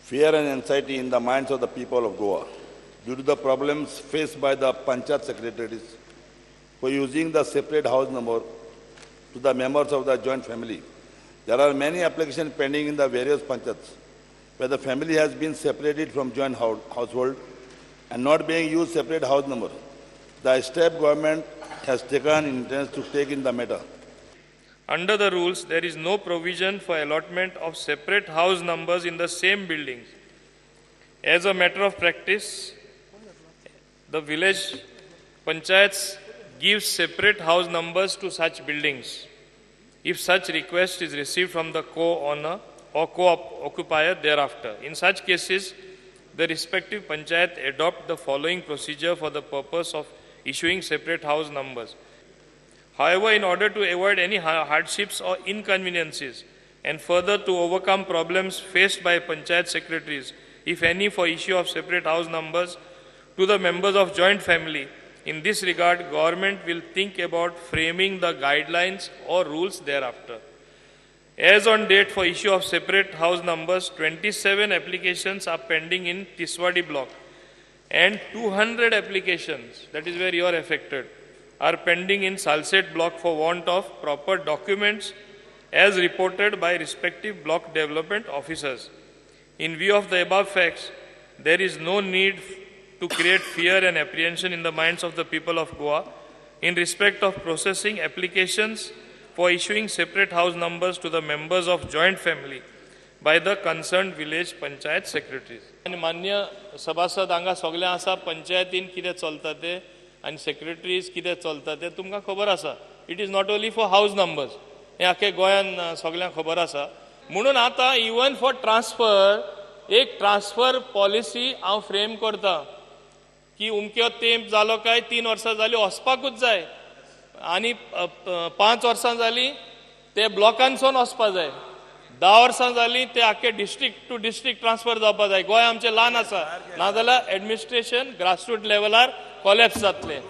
fear and anxiety in the minds of the people of Goa due to the problems faced by the Panchayat secretaries for using the separate house number to the members of the joint family. There are many applications pending in the various panchayats where the family has been separated from joint household and not being used separate house number. The step government has taken intends to take in the matter. Under the rules, there is no provision for allotment of separate house numbers in the same buildings. As a matter of practice, the village panchayats give separate house numbers to such buildings if such request is received from the co-owner or co-occupier thereafter. In such cases, the respective panchayat adopt the following procedure for the purpose of issuing separate house numbers. However, in order to avoid any hardships or inconveniences and further to overcome problems faced by panchayat secretaries, if any, for issue of separate house numbers to the members of joint family, in this regard, government will think about framing the guidelines or rules thereafter. As on date for issue of separate house numbers, 27 applications are pending in Tiswadi block and 200 applications, that is where you are affected, are pending in Salsette block for want of proper documents as reported by respective block development officers. In view of the above facts, there is no need to create fear and apprehension in the minds of the people of Goa in respect of processing applications for issuing separate house numbers to the members of joint family by the concerned village panchayat secretaries. आनी मान्य सभासद हांगा सगळें आसा, पंचायतीन कितें चलता तें आनी सेक्रेटरीज कितें चलता तें तुमकां खबर आसा. It is not only for house numbers, हें आख्खे गोंयान सगळ्यांक खबर आसा. म्हणून आतां इवन फॉर ट्रान्सफर एक ट्रान्सफर पॉलिसी हांव फ्रेम करता की उमक्यो तेंप जालो काय 3 वर्सां जाली वचपाकूच जाय आनी 5 वर्सां जाली ते ब्लॉकांसून वचपा जाय, 10 वर्सां जाली ते आख्खे डिस्ट्रिक्ट टू डिस्ट्रिक्ट ट्रान्सफर जावपा जाय. गोंय आमचें ल्हान आसा, नाजाल्यार एडमिनिस्ट्रेशन ग्रासरूट लेवलार कोलॅप्स जातलें.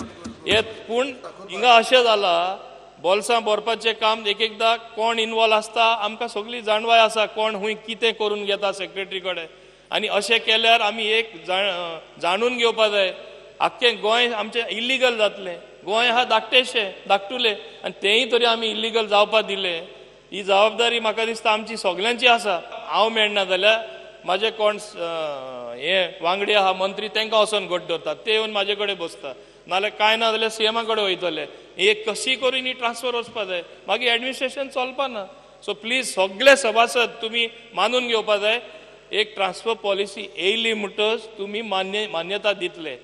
हे पूण हिंगा अशें जालां, बोल्सां भरपाचें काम एक एकदां कोण इनवॉल्व आसता आमकां सगळी जाणवाय आसा, कोण खूंय कितें करून घेता सेक्रेटरी कडेन. आनी अशें केल्यार आमी एक जाणून घेवपा जाय आख्खें गोंय आमचें इलिगल जातलें. गोंय आहा धाकटेशें, धाकटुलें, आनी तेंय तरी आमी इलिगल जावपा दिलें. ही जबाबदारी म्हाका दिसता आमची सगल्यांची आसा. हांव मेळना जाल्यार म्हाजे कोण हे वांगडी आहा मंत्री तांकां वचोन घट धरता, ते येवन म्हाजे कडेन बसता, नाजाल्यार कांय ना जाल्यार सीएमा कडेन वयतले. एक कशी करून ही ट्रान्सफर वचपा जाय, मागीर एडमिनिस्ट्रेशन चलपा ना. सो प्लीज सगळे सभासद तुमी मानून घेवपा जाय, एक ट्रान्सफर पॉलिसी येयली म्हणटच तुमी मान्यता दितले.